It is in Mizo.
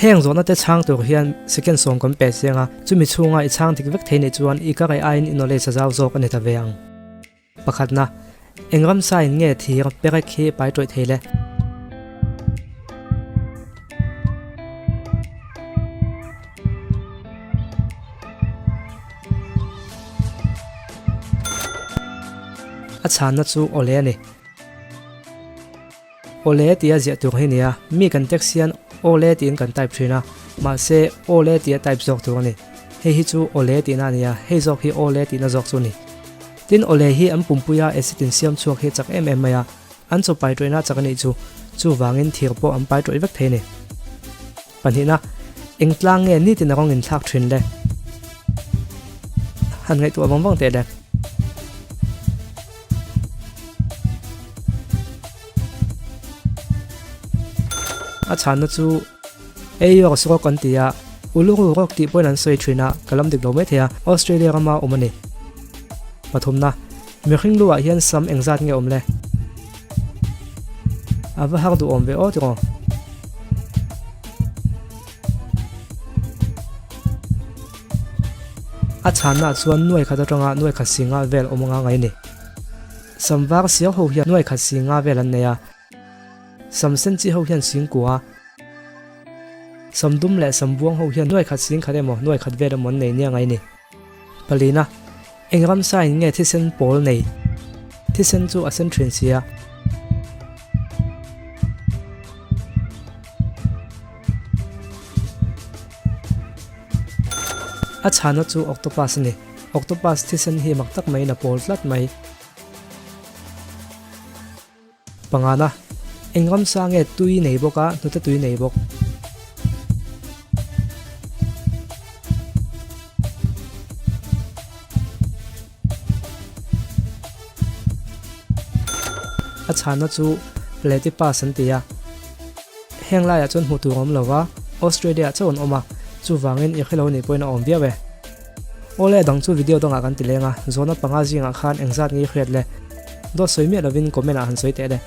Heng zawhna te chhang tur hian second sawm kan pe chiang a, chumi chhunga i chhang dik vek thei nih chuan i ka rei aiin i knowledge a zau zawk a ni ta ve ang. Pakhatna, eng ramsa in nge thir perek hi pai tawih thei le? A chhanna chu awle a ni. Awle tia ziah tur hi nia, mi kan text hian awle tiin kan type thin a, mahse awle tia type zawk tur a ni. Hei hi chu awle tihna a nia, hei zawk hi awle tihna zawk chu a ni. Tin awle hi an pumpuia acid in siam chhuak hi chak em em mai a, an chaw pai tawihna chak a nih chu, chuvangin thir pawh an pai tawih vek thei a ni. Pahnihna, eng tlang nge nitin a rawng inthlak thin le? Han ngaihtuah vang vang teh le. A chhanna chu Ei rawk rawk an ti a, Uluru rawk tih pawhin an sawi thin a, ka lam dik lo mai thei a, Australia rama awm a ni. Pathumna, mihring luah hian sam engzat nge awm le? A va har duh awm ve aw tiraw? A chhanna chuan nuai khat atanga nuai khat si nga vel awm anga ngai ni. Sam var siau ho hian nuai khat si nga vel an nei a, sam sen chi ho hian singkua, sam dum leh sam buang ho hian nuai khat sing khat emaw nuai khat vel emaw an nei nia ngai ni. Palina, Eng ramsa in nge thisen pawl nei? Thisen chu a sen thin sia. A chhana chu octopus a ni. Octopus thisen hi mak tak maiin a pawl tlat mai. Pangana, Eng ramsa nge tui nei bawk a, hnute tui nei bawk? A chhanna chu Platypus an ti a. Heng laiah chuan hmuh tur a awm lo va, Australia ah chauh an awm a, chuvangin i hrelo nih pawhin a awm viau e. Awle a dang chu video dangah kan ti leng a, zawhna panga zingah khan engzat nge i hriat le? Dawt sawi miah lovin comment ah han sawi teh le.